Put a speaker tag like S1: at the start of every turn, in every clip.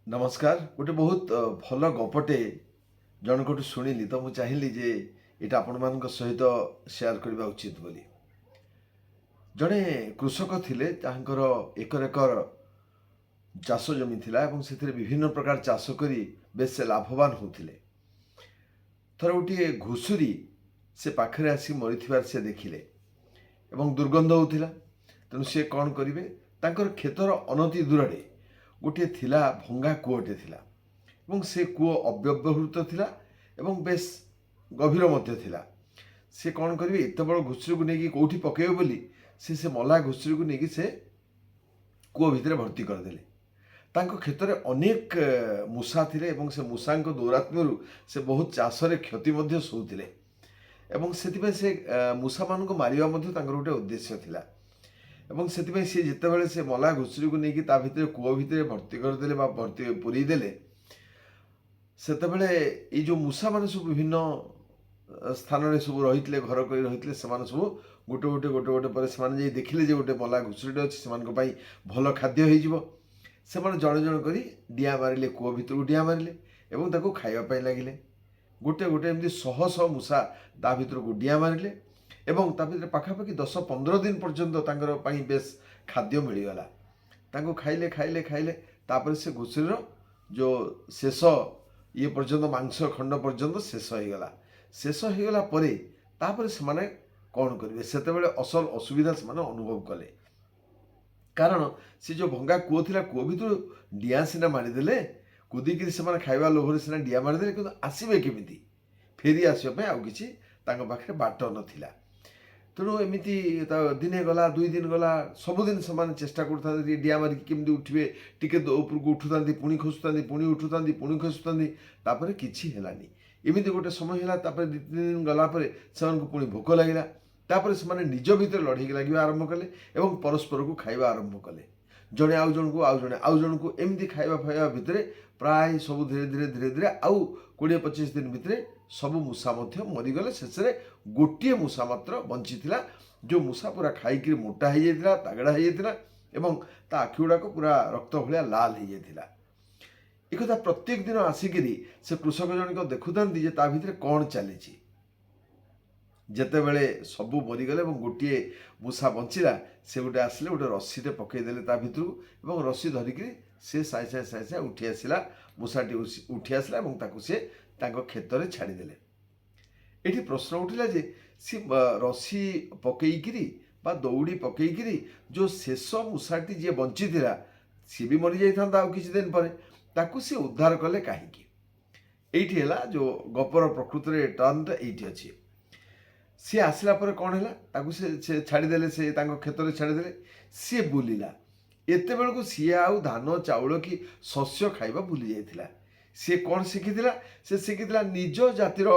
S1: ନମସ୍କାର। ଗୋଟେ ବହୁତ ଭଲ ଗପଟେ ଜଣଙ୍କଠୁ ଶୁଣିଲି ତ ମୁଁ ଚାହିଁଲି ଯେ ଏଇଟା ଆପଣମାନଙ୍କ ସହିତ ସେୟାର କରିବା ଉଚିତ ବୋଲି। ଜଣେ କୃଷକ ଥିଲେ, ତାଙ୍କର ଏକର ଏକର ଚାଷ ଜମି ଥିଲା ଏବଂ ସେଥିରେ ବିଭିନ୍ନ ପ୍ରକାର ଚାଷ କରି ବେଶ ସେ ଲାଭବାନ ହେଉଥିଲେ। ଥରେ ଗୋଟିଏ ଘୁଷୁରୀ ସେ ପାଖରେ ଆସି ମରିଥିବାର ସେ ଦେଖିଲେ ଏବଂ ଦୁର୍ଗନ୍ଧ ହେଉଥିଲା। ତେଣୁ ସେ କ'ଣ କରିବେ? ତାଙ୍କର କ୍ଷେତର ଅନତି ଦୂରରେ ଗୋଟିଏ ଥିଲା, ଭଙ୍ଗା କୂଅଟେ ଥିଲା ଏବଂ ସେ କୂଅ ଅବ୍ୟବହୃତ ଥିଲା ଏବଂ ବେଶ ଗଭୀର ମଧ୍ୟ ଥିଲା। ସେ କ'ଣ କରିବେ, ଏତେ ବଡ଼ ଘୁଷୁରୀକୁ ନେଇକି କେଉଁଠି ପକାଇବେ ବୋଲି ସେ ମଲା ଘୁଷୁରୀକୁ ନେଇକି ସେ କୂଅ ଭିତରେ ଭର୍ତ୍ତି କରିଦେଲେ। ତାଙ୍କ କ୍ଷେତରେ ଅନେକ ମୂଷା ଥିଲେ ଏବଂ ସେ ମୂଷାଙ୍କ ଦୌରାତ୍ମ୍ୟରୁ ସେ ବହୁତ ଚାଷରେ କ୍ଷତି ମଧ୍ୟ ସହୁଥିଲେ ଏବଂ ସେଥିପାଇଁ ସେ ମୂଷାମାନଙ୍କୁ ମାରିବା ମଧ୍ୟ ତାଙ୍କର ଗୋଟେ ଉଦ୍ଦେଶ୍ୟ ଥିଲା। ଏବଂ ସେଥିପାଇଁ ସିଏ ଯେତେବେଳେ ସେ ମଲା ଘୁଷୁରୀକୁ ନେଇକି ତା ଭିତରେ, କୂଅ ଭିତରେ ଭର୍ତ୍ତି କରିଦେଲେ ବା ଭର୍ତ୍ତି ପୁରେଇ ଦେଲେ, ସେତେବେଳେ ଏଇ ଯେଉଁ ମୂଷାମାନେ ସବୁ ବିଭିନ୍ନ ସ୍ଥାନରେ ସବୁ ରହିଥିଲେ, ଘର କରି ରହିଥିଲେ, ସେମାନେ ସବୁ ଗୋଟେ ଗୋଟେ ଗୋଟେ ଗୋଟେ ପରେ ସେମାନେ ଯାଇ ଦେଖିଲେ ଯେ ଗୋଟେ ମଲା ଘୁଷୁରୀଟେ ଅଛି, ସେମାନଙ୍କ ପାଇଁ ଭଲ ଖାଦ୍ୟ ହେଇଯିବ। ସେମାନେ ଜଣେ ଜଣେ କରି ଡିଆଁ ମାରିଲେ, କୂଅ ଭିତରକୁ ଡିଆଁ ମାରିଲେ ଏବଂ ତାକୁ ଖାଇବା ପାଇଁ ଲାଗିଲେ। ଗୋଟେ ଗୋଟେ ଏମିତି ଶହ ଶହ ମୂଷା ତା ଭିତରକୁ ଡିଆଁ ମାରିଲେ ଏବଂ ତା ଭିତରେ ପାଖାପାଖି 10-15 ଦିନ ପର୍ଯ୍ୟନ୍ତ ତାଙ୍କର ପାଇଁ ବେଶ ଖାଦ୍ୟ ମିଳିଗଲା। ତାଙ୍କୁ ଖାଇଲେ, ଖାଇଲେ, ଖାଇଲେ। ତାପରେ ସେ ଘୁଷୁରୀର ଯେଉଁ ଶେଷ ଇଏ ପର୍ଯ୍ୟନ୍ତ, ମାଂସ ଖଣ୍ଡ ପର୍ଯ୍ୟନ୍ତ ଶେଷ ହେଇଗଲା। ଶେଷ ହେଇଗଲା ପରେ ତାପରେ ସେମାନେ କ'ଣ କରିବେ, ସେତେବେଳେ ଅସଲ ଅସୁବିଧା ସେମାନେ ଅନୁଭବ କଲେ। କାରଣ ସେ ଯେଉଁ ଭଙ୍ଗା କୂଅ ଥିଲା, କୂଅ ଭିତରୁ ଡିଆଁ ସିନା ମାରିଦେଲେ, କୁଦିକିରି ସେମାନେ ଖାଇବା ଲୋଭରେ ସିନା ଡିଆଁ ମାରିଦେଲେ, କିନ୍ତୁ ଆସିବେ କେମିତି? ଫେରି ଆସିବା ପାଇଁ ଆଉ କିଛି ତାଙ୍କ ପାଖରେ ବାଟ ନଥିଲା। ତେଣୁ ଏମିତି ତା ଦିନେ ଗଲା, 2 ଦିନ ଗଲା। ସବୁଦିନ ସେମାନେ ଚେଷ୍ଟା କରୁଥାନ୍ତି ଟିକେ ଡିଆଁ ମାରିକି କେମିତି ଉଠିବେ। ଟିକେ ଉପରକୁ ଉଠୁଥାନ୍ତି, ପୁଣି ଖସୁଥାନ୍ତି, ପୁଣି ଉଠୁଥାନ୍ତି, ପୁଣି ଖସୁଥାନ୍ତି। ତାପରେ କିଛି ହେଲାନି। ଏମିତି ଗୋଟେ ସମୟ ହେଲା। ତାପରେ 2-3 ଦିନ ଗଲା ପରେ ସେମାନଙ୍କୁ ପୁଣି ଭୋକ ଲାଗିଲା। ତାପରେ ସେମାନେ ନିଜ ଭିତରେ ଲଢ଼େଇ ଲାଗିବା ଆରମ୍ଭ କଲେ ଏବଂ ପରସ୍ପରକୁ ଖାଇବା ଆରମ୍ଭ କଲେ। ଜଣେ ଆଉ ଜଣକୁ, ଆଉ ଜଣେ ଆଉ ଜଣକୁ, ଏମିତି ଖାଇବା ଖାଇବା ଭିତରେ ପ୍ରାୟ ସବୁ ଧୀରେ ଧୀରେ ଧୀରେ ଧୀରେ ଆଉ 20-25 ଦିନ ଭିତରେ ସବୁ ମୂଷା ମଧ୍ୟ ମରିଗଲେ। ଶେଷରେ ଗୋଟିଏ ମୂଷା ମାତ୍ର ବଞ୍ଚିଥିଲା, ଯେଉଁ ମୂଷା ପୁରା ଖାଇକିରି ମୋଟା ହେଇଯାଇଥିଲା, ତାଗଡ଼ା ହେଇଯାଇଥିଲା ଏବଂ ତା ଆଖି ଗୁଡ଼ାକ ପୁରା ରକ୍ତ ଭଳିଆ ଲାଲ ହେଇଯାଇଥିଲା। ଏକଥା ପ୍ରତ୍ୟେକ ଦିନ ଆସିକିରି ସେ କୃଷକ ଜଣକ ଦେଖୁଥାନ୍ତି ଯେ ତା ଭିତରେ କ'ଣ ଚାଲିଛି। ଯେତେବେଳେ ସବୁ ମରିଗଲେ ଏବଂ ଗୋଟିଏ ମୂଷା ବଞ୍ଚିଲା, ସେ ଗୋଟେ ଆସିଲେ, ଗୋଟେ ରସିଟେ ପକାଇଦେଲେ ତା ଭିତରକୁ ଏବଂ ରସି ଧରିକିରି ସେ ସାଏଁ ସାଏଁ ସାଏଁ ସାଏଁ ଉଠି ଆସିଲା। ମୂଷାଟି ଉଠି ଆସିଲା ଏବଂ ତାକୁ ସେ ତାଙ୍କ କ୍ଷେତରେ ଛାଡ଼ିଦେଲେ। ଏଠି ପ୍ରଶ୍ନ ଉଠିଲା ଯେ ସେ ରସି ପକେଇକିରି ବା ଦଉଡ଼ି ପକେଇକିରି ଯେଉଁ ଶେଷ ମୂଷାଟି ଯିଏ ବଞ୍ଚିଥିଲା, ସିଏ ବି ମରିଯାଇଥାନ୍ତା ଆଉ କିଛି ଦିନ ପରେ, ତାକୁ ସେ ଉଦ୍ଧାର କଲେ କାହିଁକି? ଏଇଠି ହେଲା ଯେଉଁ ଗପର ପ୍ରକୃତରେ ଟର୍ନଟା ଏଇଠି ଅଛି। ସିଏ ଆସିଲା ପରେ କ'ଣ ହେଲା? ତାକୁ ସେ ଛାଡ଼ିଦେଲେ, ସେ ତାଙ୍କ କ୍ଷେତରେ ଛାଡ଼ିଦେଲେ। ସିଏ ବୁଲିଲା। ଏତେବେଳକୁ ସିଏ ଆଉ ଧାନ ଚାଉଳ କି ଶସ୍ୟ ଖାଇବା ଭୁଲି ଯାଇଥିଲା। ସିଏ କ'ଣ ଶିଖିଥିଲା? ସେ ଶିଖିଥିଲା ନିଜ ଜାତିର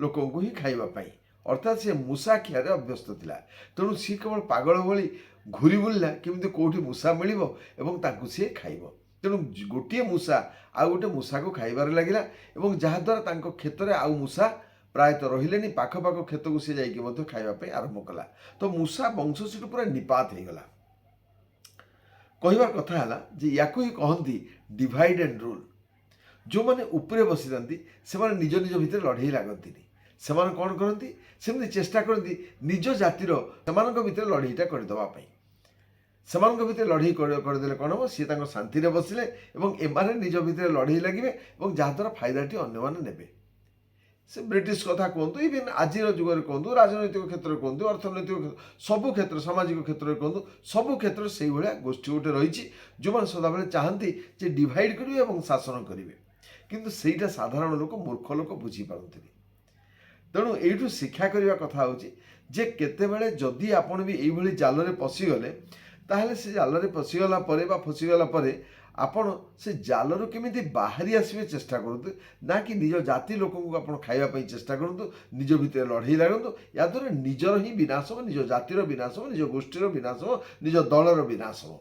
S1: ଲୋକଙ୍କୁ ହିଁ ଖାଇବା ପାଇଁ। ଅର୍ଥାତ୍ ସେ ମୂଷା ଖିଆରେ ଅଭ୍ୟସ୍ତ ଥିଲା। ତେଣୁ ସିଏ କେବଳ ପାଗଳ ଭଳି ଘୁରି ବୁଲିଲା, କେମିତି କେଉଁଠି ମୂଷା ମିଳିବ ଏବଂ ତାଙ୍କୁ ସିଏ ଖାଇବ। ତେଣୁ ଗୋଟିଏ ମୂଷା ଆଉ ଗୋଟେ ମୂଷାକୁ ଖାଇବାରେ ଲାଗିଲା ଏବଂ ଯାହାଦ୍ୱାରା ତାଙ୍କ କ୍ଷେତରେ ଆଉ ମୂଷା ପ୍ରାୟତଃ ରହିଲେନି। ପାଖ ପାଖ କ୍ଷେତକୁ ସେ ଯାଇକି ମଧ୍ୟ ଖାଇବା ପାଇଁ ଆରମ୍ଭ କଲା। ତ ମୂଷା ବଂଶ ସେଠୁ ପୁରା ନିପାତ ହେଇଗଲା। କହିବାର କଥା ହେଲା ଯେ ୟାକୁ ହିଁ କହନ୍ତି ଡିଭାଇଡ୍ ଆଣ୍ଡ ରୁଲ୍। ଯେଉଁମାନେ ଉପରେ ବସିଥାନ୍ତି, ସେମାନେ ନିଜ ନିଜ ଭିତରେ ଲଢ଼େଇ ଲାଗନ୍ତିନି। ସେମାନେ କ'ଣ କରନ୍ତି? ସେମିତି ଚେଷ୍ଟା କରନ୍ତି ନିଜ ଜାତିର ସେମାନଙ୍କ ଭିତରେ ଲଢ଼େଇଟା କରିଦେବା ପାଇଁ। ସେମାନଙ୍କ ଭିତରେ ଲଢ଼େଇ କରିଦେଲେ କ'ଣ ହେବ? ସିଏ ତାଙ୍କ ଶାନ୍ତିରେ ବସିଲେ ଏବଂ ଏମାନେ ନିଜ ଭିତରେ ଲଢ଼େଇ ଲାଗିବେ ଏବଂ ଯାହାଦ୍ୱାରା ଫାଇଦାଟି ଅନ୍ୟମାନେ ନେବେ। ସେ ବ୍ରିଟିଶ କଥା କୁହନ୍ତୁ, ଇଭିନ୍ ଆଜିର ଯୁଗରେ କୁହନ୍ତୁ, ରାଜନୈତିକ କ୍ଷେତ୍ରରେ କୁହନ୍ତୁ, ଅର୍ଥନୈତିକ ସବୁ କ୍ଷେତ୍ର, ସାମାଜିକ କ୍ଷେତ୍ରରେ କୁହନ୍ତୁ, ସବୁ କ୍ଷେତ୍ରରେ ସେଇଭଳିଆ ଗୋଷ୍ଠୀ ଗୋଟେ ରହିଛି, ଯେଉଁମାନେ ସଦାବେଳେ ଚାହାନ୍ତି ଯେ ଡିଭାଇଡ୍ କରିବେ ଏବଂ ଶାସନ କରିବେ। କିନ୍ତୁ ସେଇଟା ସାଧାରଣ ଲୋକ, ମୂର୍ଖ ଲୋକ ବୁଝିପାରନ୍ତିନି। ତେଣୁ ଏଇଠୁ ଶିକ୍ଷା କରିବା କଥା ହେଉଛି ଯେ କେତେବେଳେ ଯଦି ଆପଣ ବି ଏଇଭଳି ଜାଲରେ ପଶିଗଲେ, ତାହେଲେ ସେ ଜାଲରେ ପଶିଗଲା ପରେ ବା ଫସିଗଲା ପରେ ଆପଣ ସେ ଜାଲରୁ କେମିତି ବାହାରି ଆସିବେ ଚେଷ୍ଟା କରନ୍ତୁ, ନା କି ନିଜ ଜାତି ଲୋକଙ୍କୁ ଆପଣ ଖାଇବା ପାଇଁ ଚେଷ୍ଟା କରନ୍ତୁ, ନିଜ ଭିତରେ ଲଢ଼େଇ ଲାଗନ୍ତୁ। ଏହାଦ୍ୱାରା ନିଜର ହିଁ ବିନାଶ ହେବ, ନିଜ ଜାତିର ବିନାଶ ହେବ, ନିଜ ଗୋଷ୍ଠୀର ବିନାଶ ହେବ, ନିଜ ଦଳର ବିନାଶ ହେବ।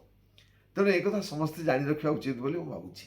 S1: ତେଣୁ ଏକଥା ସମସ୍ତେ ଜାଣି ରଖିବା ଉଚିତ ବୋଲି ମୁଁ ଭାବୁଛି।